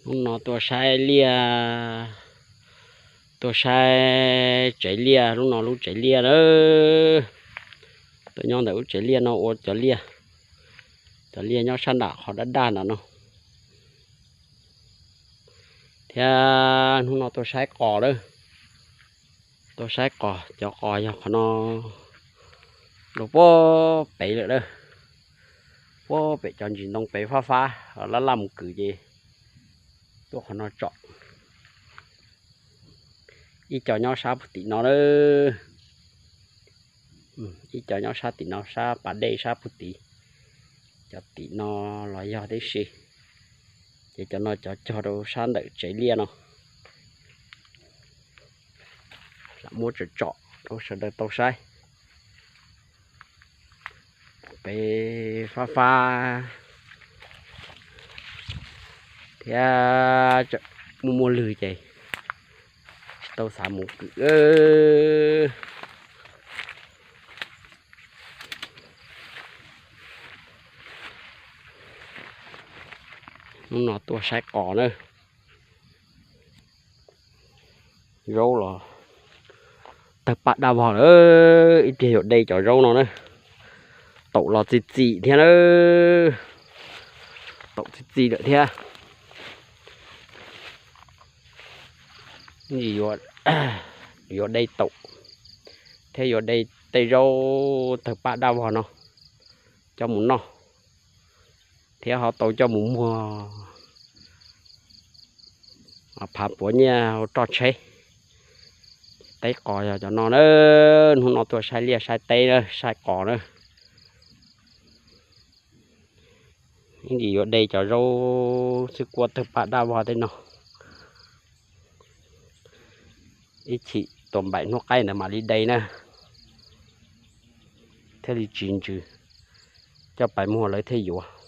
Hnub no tuaj saib liaj, tuaj saib tsev liaj, lub no lub tsev liaj nawb. Tuaj nyob ntawm lub tsev liaj no ua cov liaj, cov liaj nyob sab nram qhov daj daj nram no. Thiab hnub no tuaj saib qos lawm, tuaj saib qos, cov qos yog qhov no, los puag pem lawm lawm, puag pem cov ntsis ntoo pem fab fab laj laj mus kwm ces tuaj qhov no tsom. Ib co nyob sab puag tim no lawm, ib co nyob sab tim no, sab pas dej sab puag tim, cov tim no los yog tib si, ces cov no cov cog rau sab ntawm tsev liaj no. Lam muab tsom tsom rau sawv daws tau saib. Pem fab fab thiab, muaj muaj lwg ces tsis tau xav mus kwm. Hnub no tuaj saib qos na. Zaub los tawg paj daj vog lawm, ib pliag yuav de cov zaub no na. Taum los txi txim thiab na, taum txi txi lawm thiab. Yuav de taum thiab yuav de tej zaub tawg paj daj vog no coj mus noj, thiab ho tau coj mus muag phav puav nyiaj ua roj tsheb. Teb qos yog cov no na, hnub no tuaj saib liaj saib teb na, saib qos na. Ib ntsis yuav de cov zaub xwb kuaj tawg paj daj vog tej no, ib chim tua npaim hnub qaib ntawd mam li de na, thiaj li tsis ntsws, coj pais muag lawv thiaj yuav.